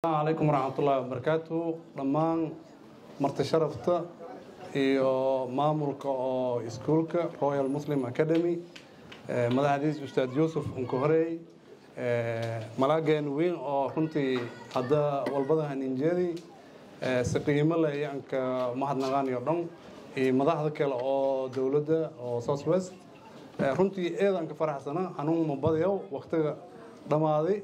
Asalaamu calaykum waraxmatullaahi wabarakaatu. Dhammaan marti sharafta iyo maamulka oo iskuulka Royal Muslim Academy, madaxdiis Ustaad Yuusuf unka horeey, malaageen weyn oo runtii hadda walbada haninjeedi si qiimo leh iyo anka mahadnaqaaniyo dhan, iyo madaxda kale oo dowladda oo South West, runtii eedan ka faraxsana. Hanuun mabadiyow waqtiga dhammaaday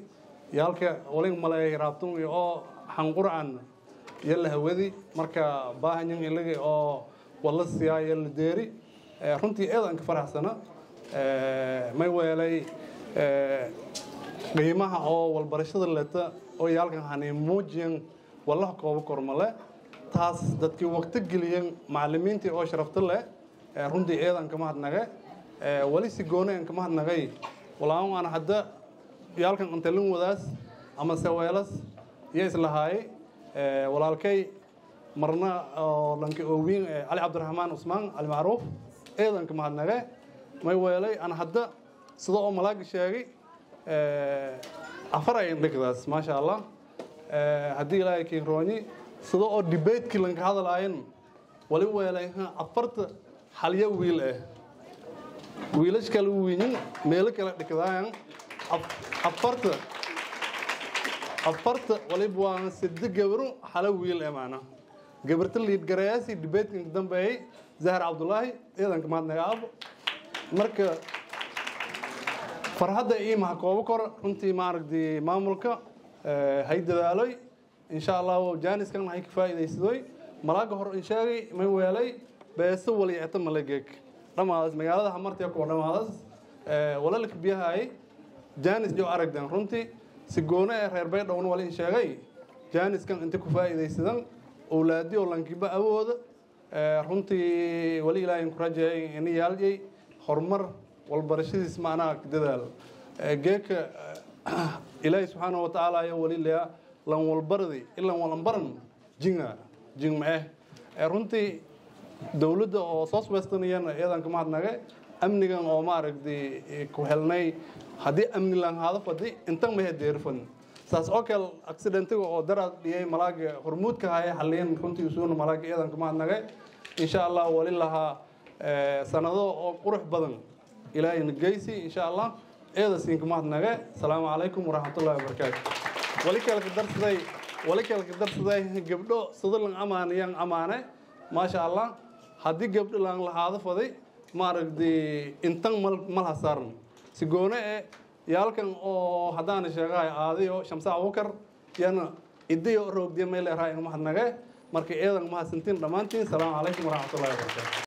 yaalka walin maleeyay raabtun iyo oo xanqurcan yalla hawadi marka baahanyan ilagi oo walla siyaa yalla deeri. Runtii eedan ka faraxsana, may weelay qiimaha oo walbarashada leta oo yaalkan hanay muujiyan wallaha koobo kormale taas dadkii waqti geliyan, macallimiintii oo sharafta leh, runtii eedan ka mahadnage. Wali si gooni aan ka mahadnagay walaan aan hadda yaalkan antalin wadaas ama seweelas iyo islahaayay walaalkay marna oo dhanka oowiin Cali Cabdiraxmaan Cusmaan Cali Macruuf, eedan ka mahadnage. May weelay aan hadda sida oo malaaga sheegay afar ayan dhigdaas, maasha Allah, haddii Ilaahay kiin roonyi sida oo debatekii lanka hadalaayan wali weelay afarta xalyo wiil ah, wiilash kale wiinin meelo kale dhigdaayan. Afarta waliba waa sida gabro xalo wiil eh, macna gabarta liid garayaasi debatekan ka dambeeyay Zahar Cabdullaahi, ciidanka mahadnaga abo. Marka farxadda ii maha koobo kor runtii maaragtay maamulka hay dadaaloy, insha Allah jaaniskan hay ka faa'iidaysadoy. Malaaga hor in sheegay may weelay beeso wali eta malageeg dhamaadas magaalada hamartiya kuwa dhamaadas walalka biyahay jaanis jo aragdan. Runtii si goone ee reer Baydhowna wali in sheegay jaaniskan inta ku faa'iidaysadan owlaadi oo lankiba awooda. Runtii wali Ilaahay ku rajeeyay in yaalyay horumar walbarashadiis macnaha dadaal geeka Ilaahay subxaanahu wa tacaala ayaa wali leeya lan walbardi ilan walanbaran jinga jingma eh. Runtii dowladda oo South Western iyana iyadan ka mahadnage amnigan oo maaragtay ku helnay. Haddii amni lan haado fadi intan ma hedeerfan saas oo kale accidentiga oo daraad dhiyay malaaga hormuudka haya xaliyan. Runtii usuuna malaaga iyadan ka mahadnage. Insha Allah wali lahaa sanado oo qurux badan Ilaahayna geysi, insha Allah eeda siinka mahadnage. Asalaamu calaykum waraxmatullaahi wabarakaatu. Wali kale ka darsaday, wali kale ka darsaday gabdho sida lan amaanayan amaane, maasha Allah. Haddii gabdho lan lahaado faday maaragtay intan mal malha saaran si goone ee yaalkan oo haddaana sheegahay aadayo Shamsa Abubakar yana idiyo roogdiya meel eraay mahadnage. Marka eedan mahadsantiin dhammaantiin. Asalaamu calaykum waraxmatullahi wabarakaatu.